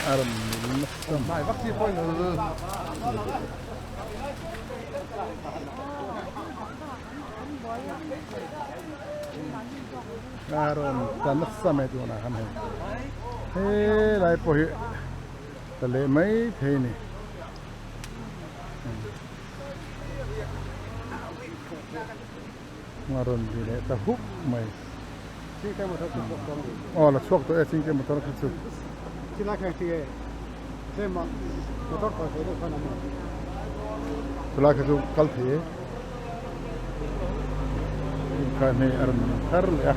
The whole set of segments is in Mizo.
a rawn mil nasa mai. A rawn tla nasa mai tunah khan hei helai pawh hi tla leh mai thei a ni. A rawn ri leh ta hup mai. Aw la chhuak tawh e chingte motor kha chu. Chulai kha chu kal thei e. Inkha hmei a rawn thar leh a.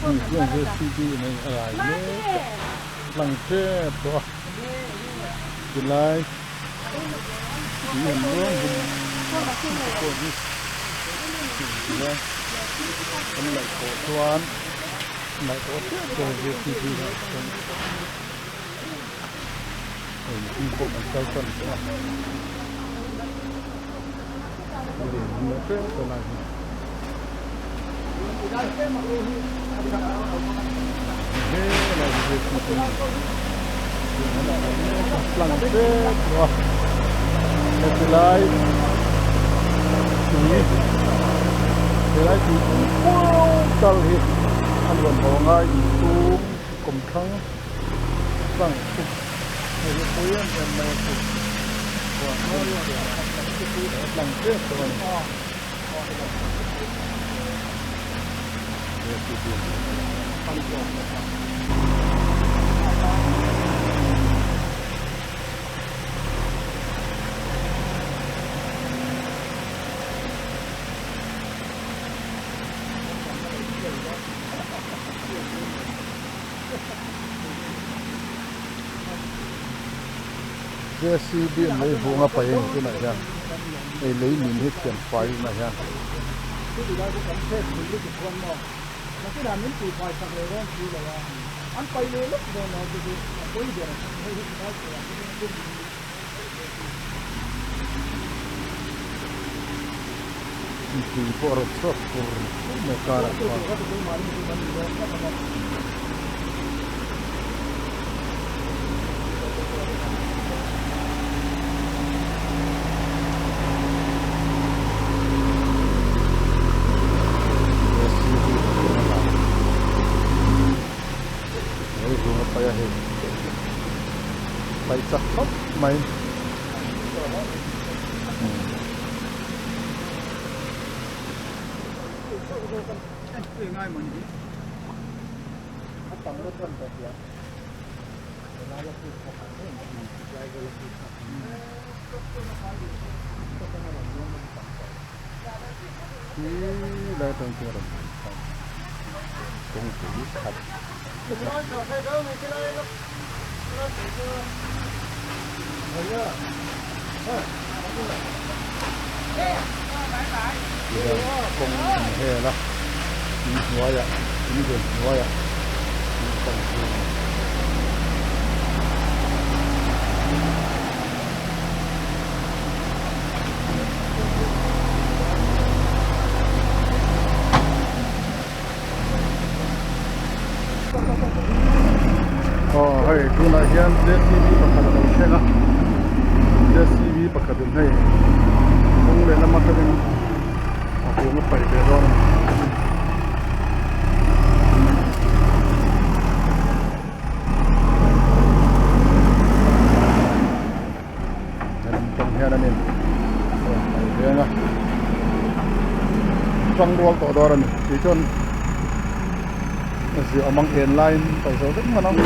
Hei chuan JCB in a rai mek a lang tep tawh a tilai tui an luang hum te pawh hi tilai an laih tawh chuan laih tawh tep tawh JCB ah chuan hei mihring pawh an kal tan tawh a. Helai tui helai tui kuau kal hi a nuam ho anga inchhung kawmthlang tlang chu hei hi pui em em mai a chu huan hmun a tlang tep tawh a ni. JCB an lei vung a paih a ni tunah hian hei lei min hi thian fai tunah hian. Tui pawh a rawn chhuak fur fur mai karah chuan. Paih chak khawp mai. Khi lai atang chuan a rawn phei phei kawngpui khat. Tihian kawng an hel a in hnuaiah in ven hnuaiah in kawng chu Aw hei tunah hian JCB pakhat a lo thleng a JCB pakhat in hei kawng lehlam atangin a hung a paih ve dawn a ni. Helam tawng hian an in rawn paih ve ang a tang rual tawh dawn a ni tih chuan ziah awm ang en laiin paih zo vek hman ang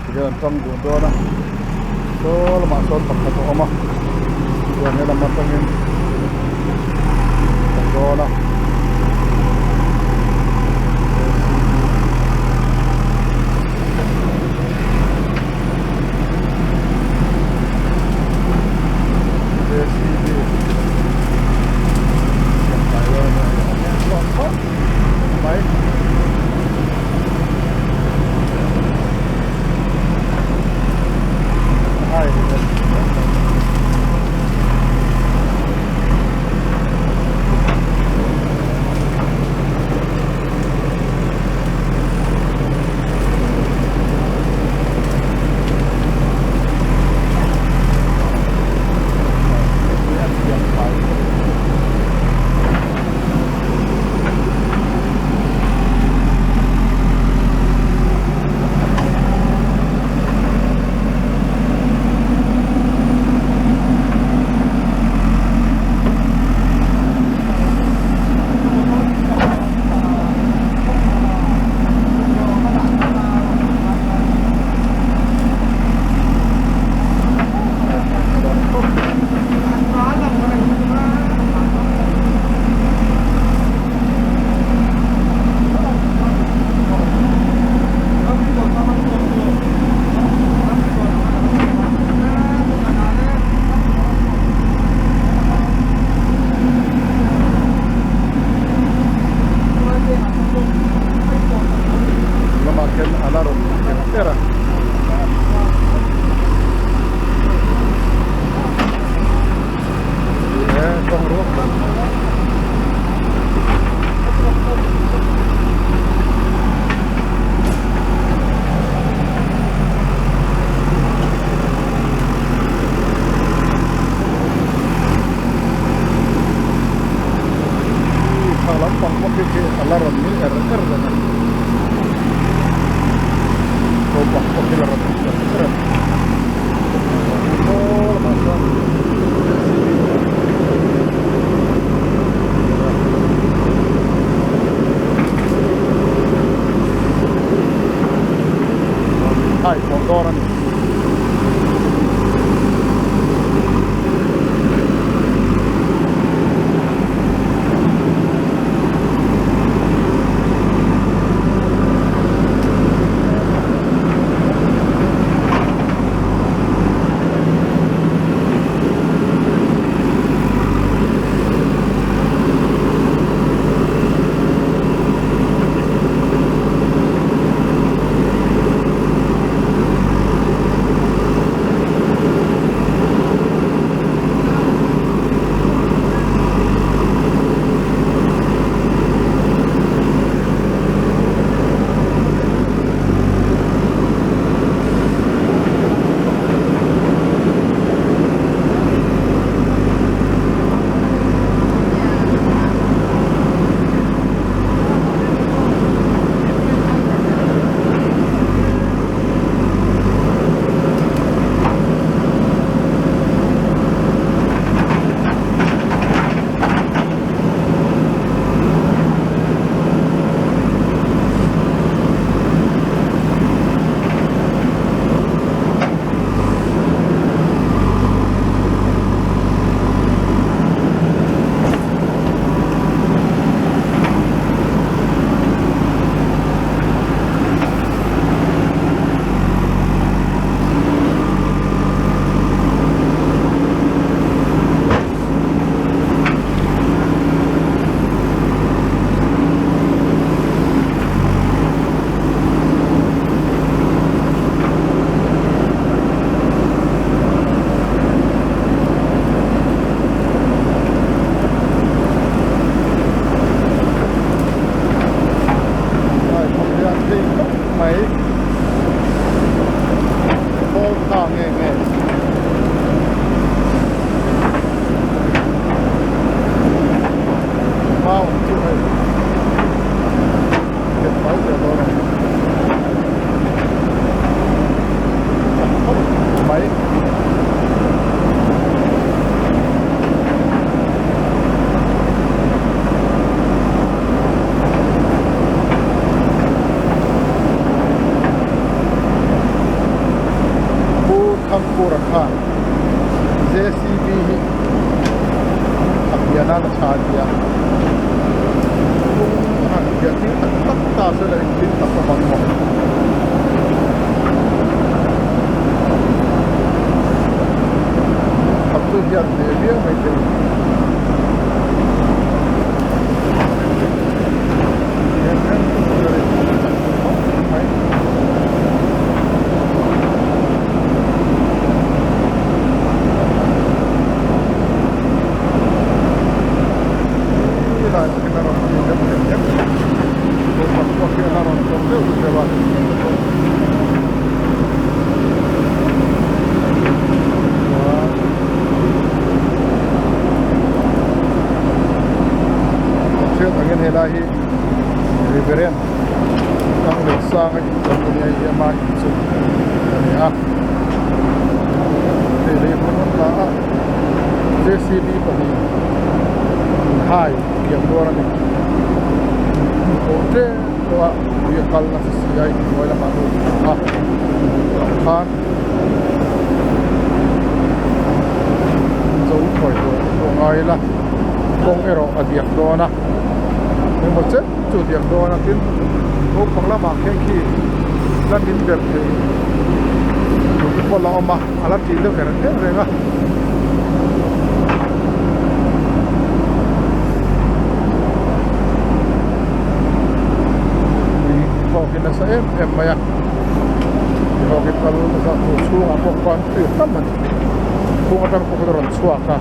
tikhian an tang dun dawn a saw lamah sawn pakhat a awm a chuan helam atangin a dawn a. er er reng a ni. Naupang pawh hi la rawn awm er er a ni. Saw lamah chuan JCB pakhat a inhawng dawn a ni. Mai khawl tha nge nge. Mau ang chu hei nghet mai zel dawn a ni. Chak khawp mai. Pu Thangkura khan JCB hi a pian a la tha a ti a, kawng han piah tir tak tak ta se la engtin tak awm ang maw? Khat chu hian hneh viau mai thei. Hriat angin helai hi Reverend Kang leh Sanga inchawm a nia hei ama in chu a ni a hei lei hmun rawn la a JCB pahnih inhai kiam dawn a ni tawh ṭep tawh a tui a kal nasa si a inhnuai lamah lut a tah khan zo thawi tur te pawh ngai ila kawng erawh a diak dawn a engemaw chen chu a diak dawn a tin naupang lamah khian khi la min belh thei tur te pawh la awm a a la ṭih deuh er er reng a. Tui thawk hi nasa em em mai a. Thawk hi kal nasa tur chhungah pawh khuan tui a tam a ni. Chhung atang pawh khuan a rawn chhuak a.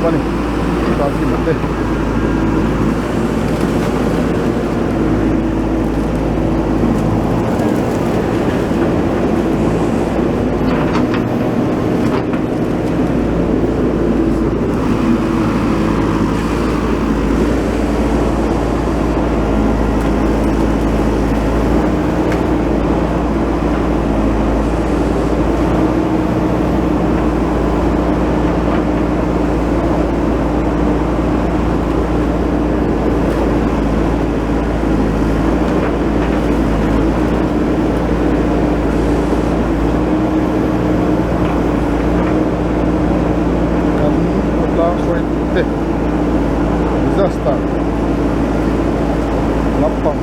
a ni Sangkima te. Kan khawtlang hruaitute disaster lampang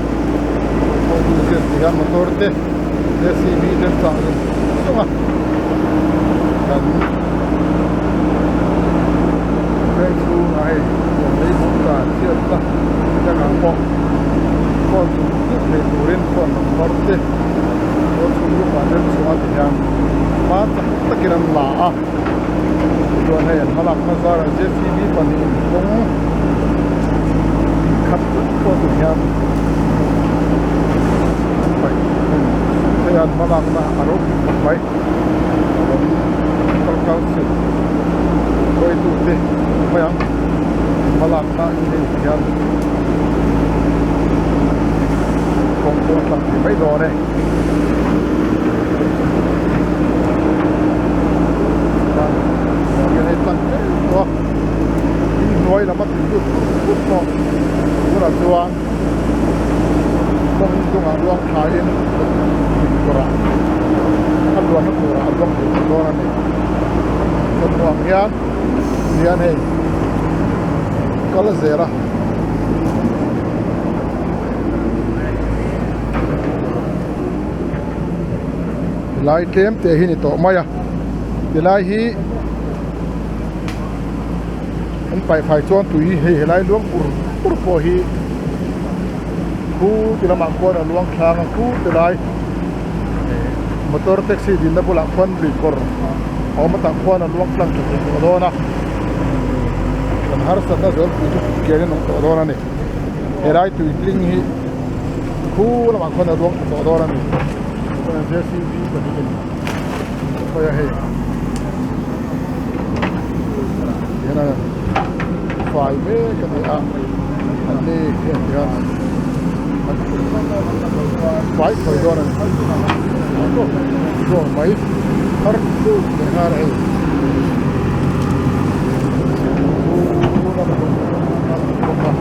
hruaitu ten ti hian motor te J_C_B te an chah zung zung a kan veng chhungah hei lei bawk dan chhiatna changah pawh phone zung zung thei turin phone number te chuan chhung group ah te an chhuah a ti hian hma chak takin an la a chuan hei an hmalakna zarah J_C_B pahnihin kawng khat pawh ti hian an paih thung hei an hmalakna a ropui khawp mai kan kal kal suh hruaitute mai ang hmalakna in hei ti hian kawng pawh a tlang thei mai dawn e. Inhnuai lam a tui lut pur pur tawh tunah chuan kawng chungah luang thlaiin kawrah a luanna turah a luang thei tawh dawn a ni kawt ang hian hian hei kal zel a. Tilai tlem te hi ni tawh mai a tilai hi an paihfai chuan tui hei helai luang pur pur pawh hi khu ti lamah khuan a luang thlang a khu ti lai motor taxi dinna bulah khuan lui kawr a awm a tah khuan a luang tlang tha thei tawh dawn a kan harsatna zawlpui chu kian in awm tawh dawn a ni helai tui tling hi khu lamah khuan a luang tha tawh dawn a ni chuan j c b pahnihin khawi a hei hian a fai mek a ni a an ni heng hian fai thawi dawn a ni zawng mai thar tut leh nghal a hei khu lamah bawk a.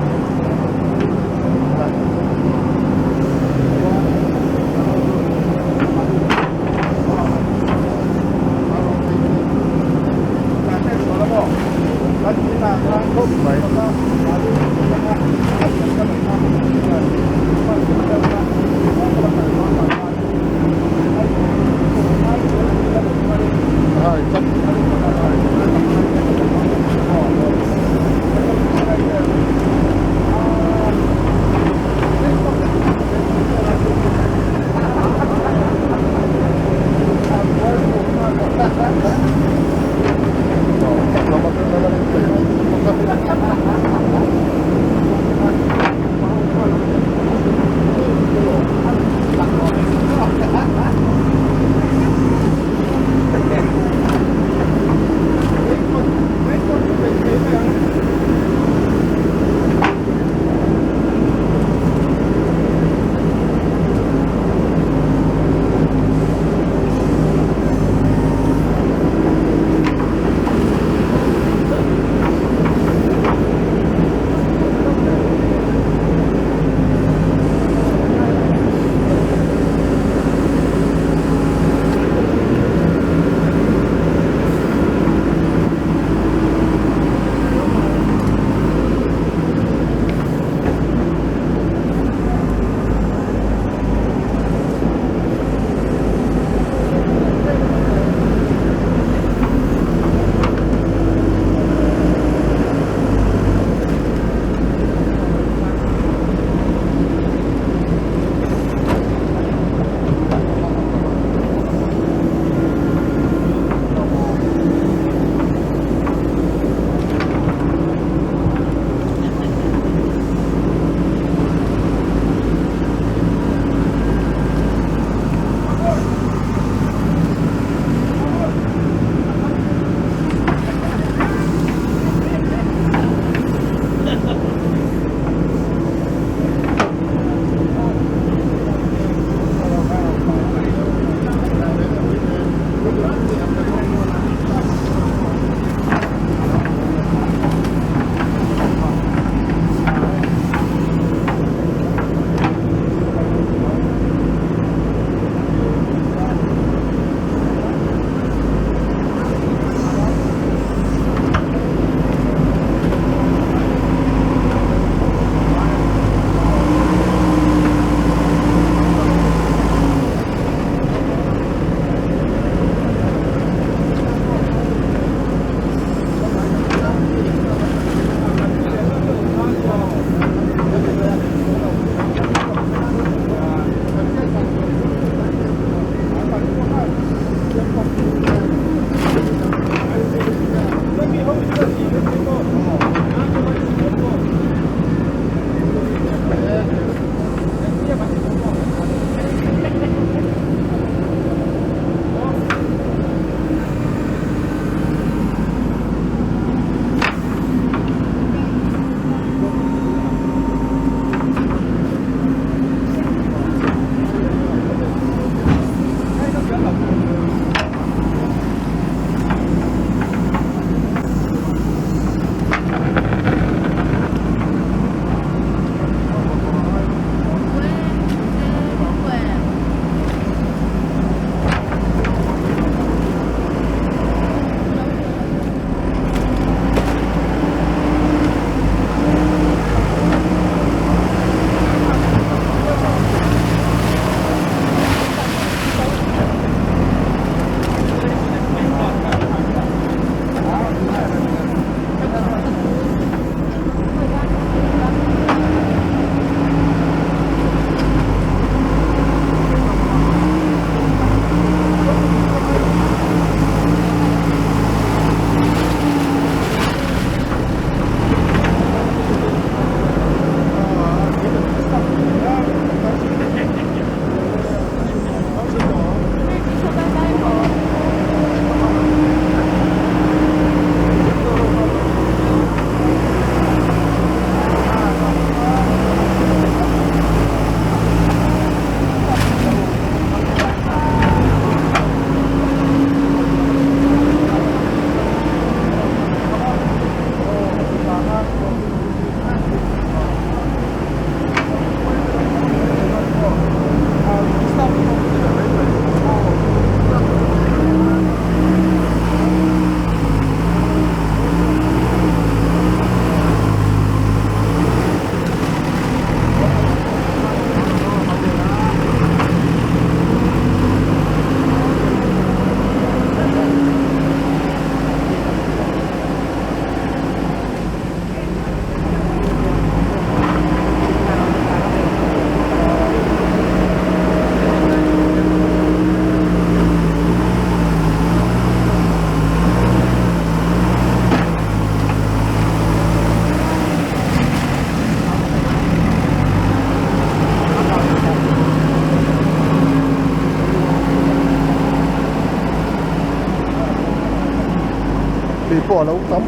pawh a lo tam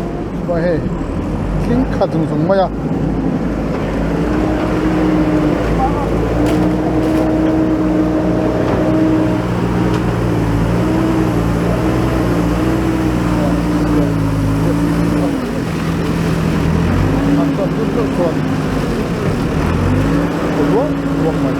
mai hei tling khat zung zung mai a. An chuan dun deuh chuan a luang luang mai.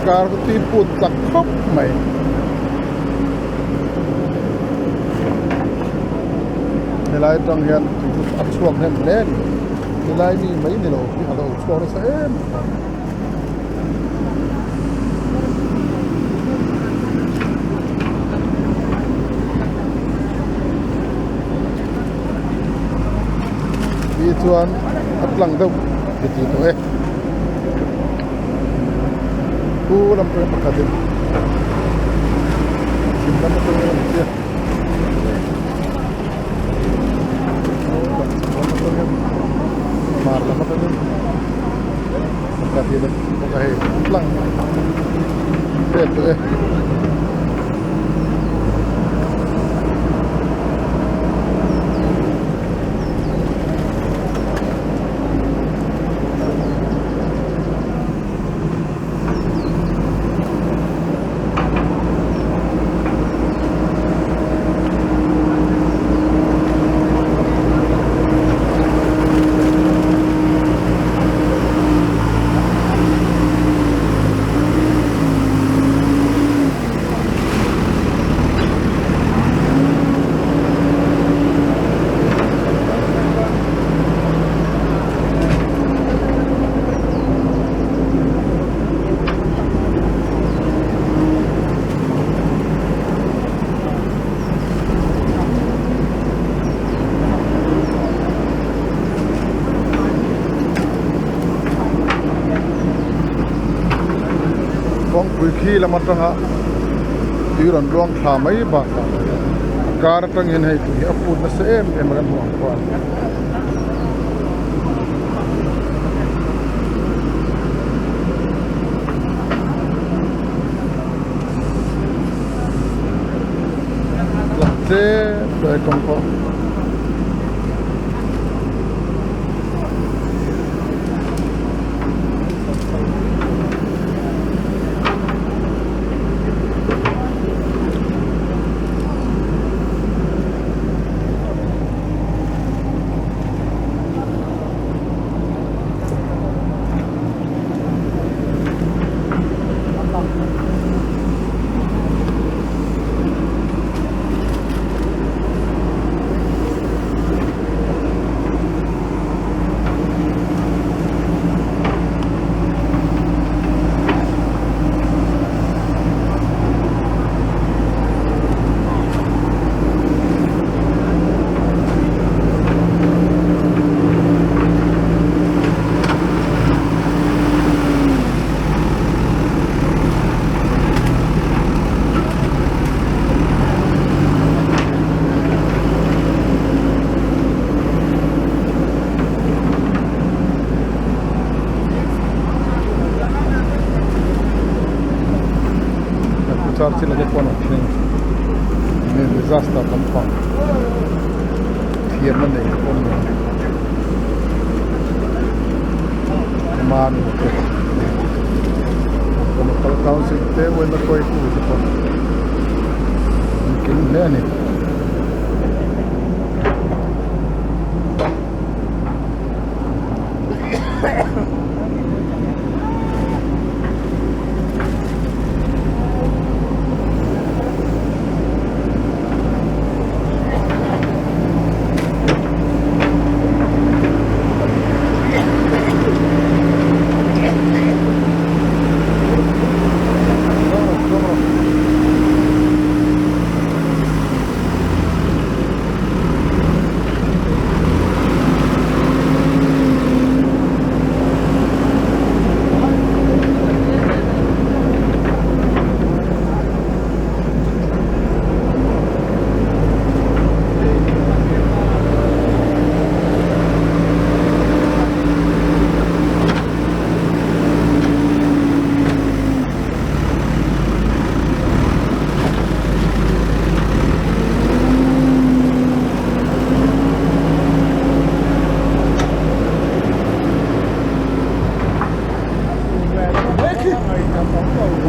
Car chu tui put chak khawp mai. Helai atang hian tui chu a chhuak hnem hle a ni. Helai mi mai ni lo hi a lo chhuak nasa em em a. Ti chuan a tlang deuh ti tih tawh e. Pu lam atanga pakhatin chhim lam atangin a ni chiah. Hmar lam atangin pakhatin a ti bawk a hei tlang vel tawh e. Kawngpui khi lam atanga tui rawn luang thla mai bakah a kar atangin hei tui hi a put nasa em em a kan hmuh ang khuan. Tlem tlai kawng pawh. Church la te pawh an awm thin a ni disaster lampang thiamna nei te pawh an ni ang mami te local council te yma hruaitu te pawh. kim hle a ni.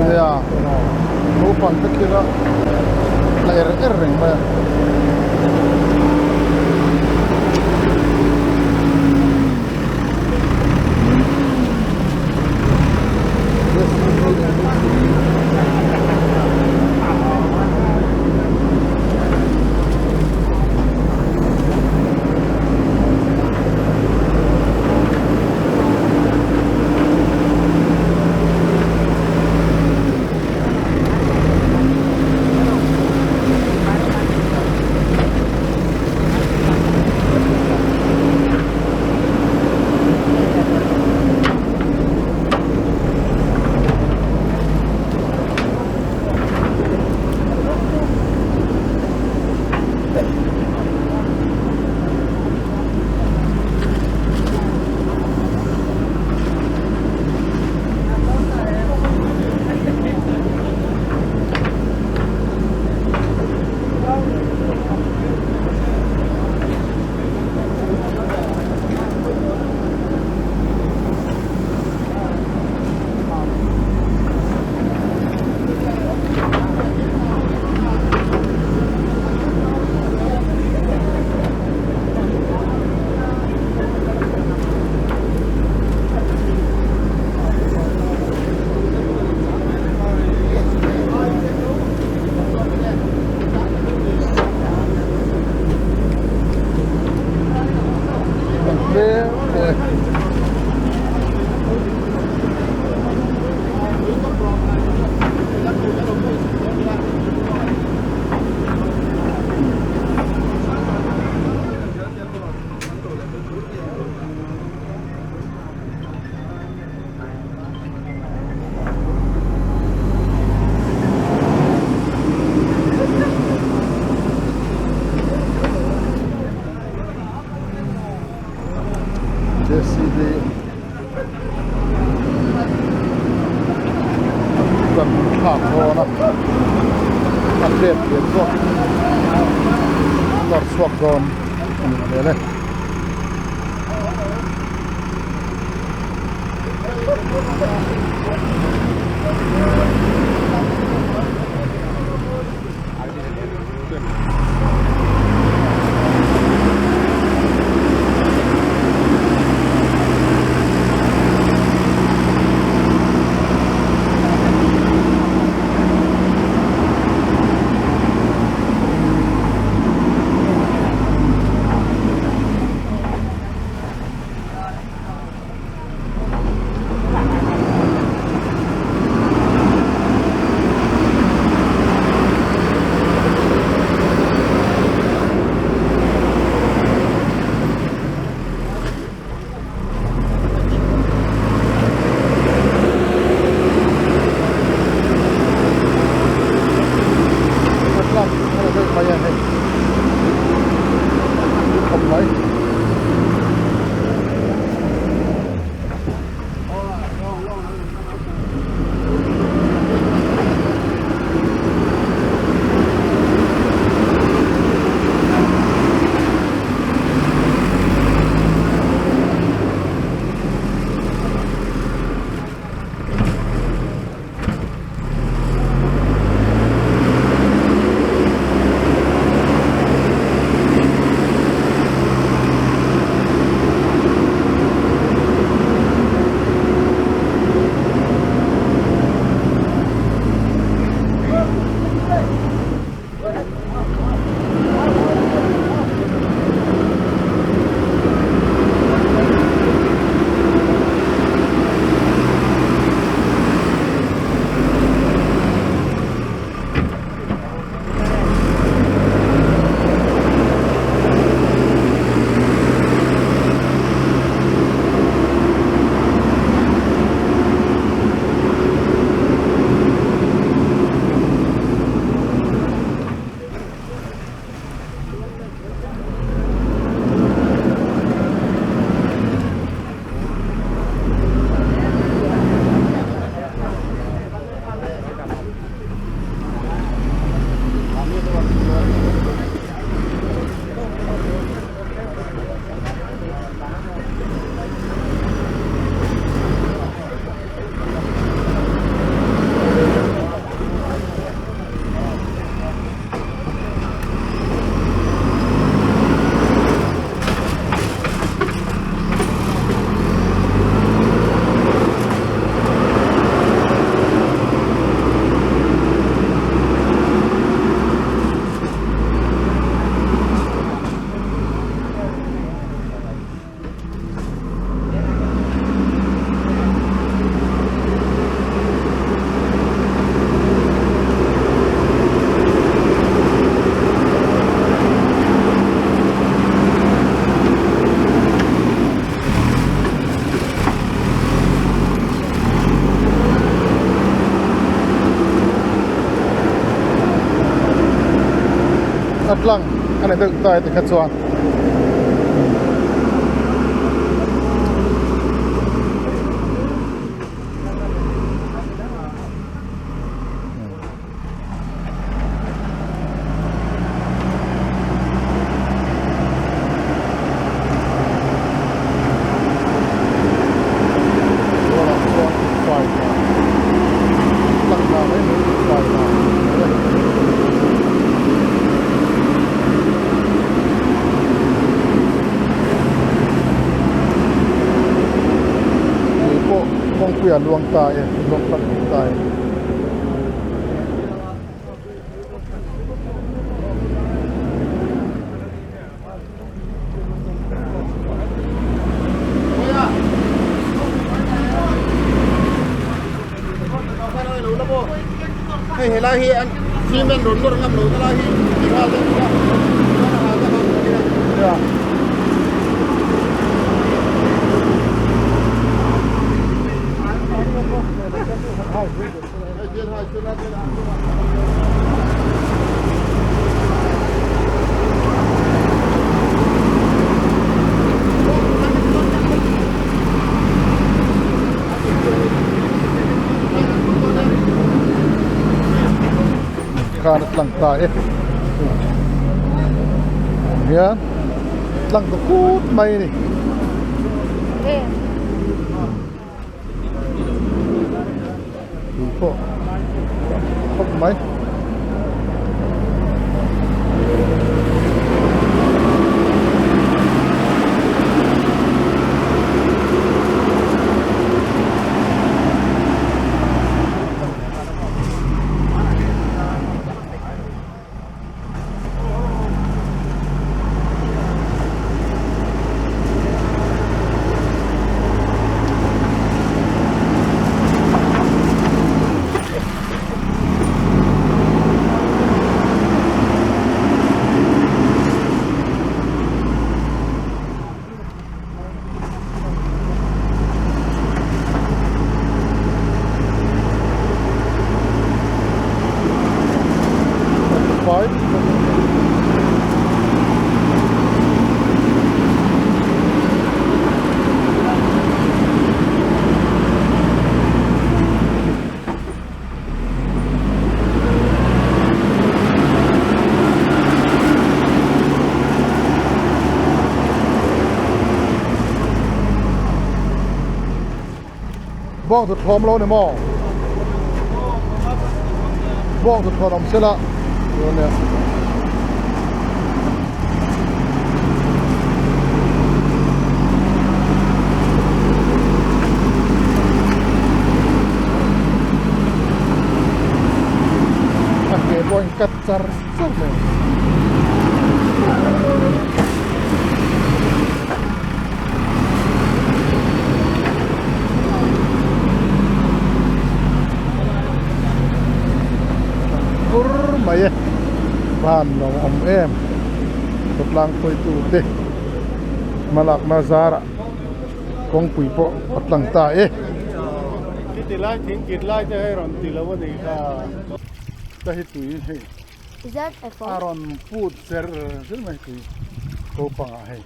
Nia naupang te khi la la er er reng mai a. JCB kan thlak dawn a a hlep lian zawk lawr chhuak dawn a nih hmel e. Khawp mai. a tlang a ni deuh ta e tikha chuan. Kawngpuia luang ta e luang tak ta e. Hei helai hi an cement rawn nawr ngam lo na lai hi ti nghal dawn ila chuan a hal a Yeah. Khan a tlang ta e hian tlang ta kut mai a ni. Tui pawh khawp mai. Bawng chu thlawm lo ni maw? Bawng chu thlawn awm sela nia. A ke pawh a in cut char char mai. Bur mai e van lo awm em khawtlang hruaitu te hmalakna zarah kawngpui pawh a tlang ta e. A rawn put zer zer mai tui ko pangah hei.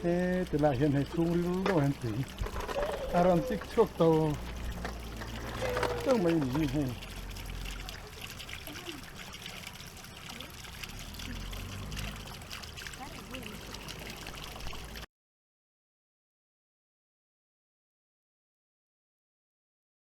He tilai hian hei chhung ril deuh hian tui a rawn chik chhuak tawh teuh mai a ni hi hei.